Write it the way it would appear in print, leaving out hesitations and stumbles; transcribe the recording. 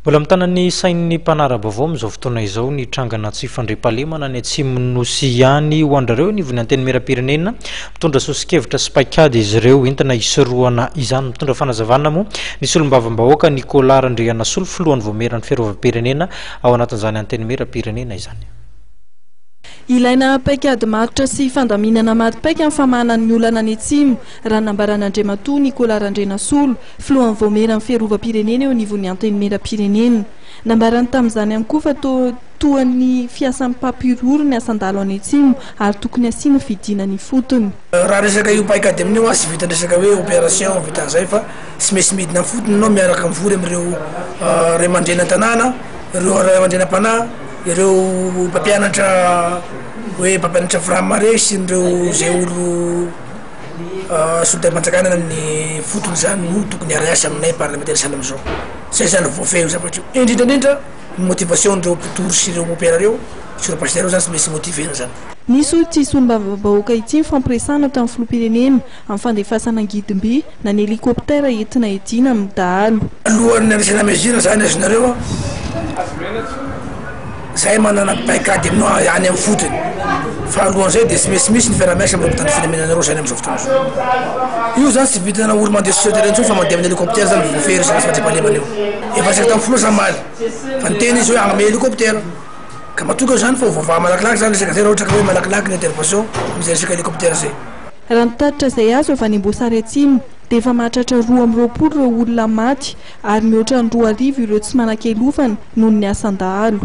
Mbola mitana ny sain'ny mpanara-baovao amin'izao fotoana izao ny trangana tsy fandriampahalemana any atsimon'ny Nosy ihany ho an-drareo anivon'ny Antenimierampirenena. Mitondra soso-kevitra sy paikady izy ireo entina hisorohana izany. Mitondra fanazavana moa ny solombavambahoaka Nicolas Randrianasolo, filohan'ny Vaomieran'ny Fiarovam-pirenena ao anatin'izany Antenimierampirenena izany. Ilaina paikady matotra sy fandaminana maty paika ny famahana ny olana any atsimo, raha ny nambaran'Andriamatoa Nicolas Randrianasolo, filohan'ny Vaomieran'ny Fiarovam-pirenena eo anivon'ny Antenimierampirenena. Nambarany tamin'izany ihany koa fa toa toa ny fiasan'ny mpampihorohoro ny asan-dahalo any atsimo ary tokony hasiana fidinana ifotony. Raha resaka io paikady amin'io an, tsy vitan'ny resaka hoe opération vitan'izay fa tsy maintsy midina ifotony ianao miaraka mivory amin'ireo ray aman-dreny an-tanàna, ireo ray aman-dreny am-panahy, ireo mpampianatra hoe mpampianatra franc-marais sy ireo izay olo Solontenam-panjakana any amin'ny fotony izany no tokony hiara-hiasa aminay parlemantera sahala amin'izao. Zay izany voafehy io zavatra io. Indrindra indrindra ny motivation-n'ireo mpitory sy ireo mopera ireo sy ireo pasitera ireo izany tsy maintsy motiver-na izany. Nisy hoy ity solombavambahoaka ity ny fampiresahana tamin'ny filoham-pirenena amin'ny fandefasana angidim-by na ny hélicoptère entina hiadiana amin'ny dahalo. Alohan'ny handraisana mesure zany azonareo an, zahay manana paikady aminao any amin'ny fotony fa alohan'izay dia tsy maintsy misy ny fiaraha-miasa amin'ireo mpitandro filaminana ireo zany amin'izao fotoana izao. Io zany tsy vitana olo mandeha sur terrain intsony fa mandeha amin'ny hélicoptère zany voafehy resaka tsy fandriampahalemana io. Efa resaka tamin'ny filoha za omaly fa niteny izy hoe hanome hélicoptère ka matoky aho zany fa ho voavaha malakilaky zany resaka zay raha ohatra ka hoe malakilaky ny intervention amin'izay resaka hélicoptère zay. Raha ny tatitra izay azo avy any Amboasary Atsimo dia efa mahatratra 22 ireo olona maty ary mihoatra ny 2000 ireo tsy manan-kialofana noho ny asan-dahalo.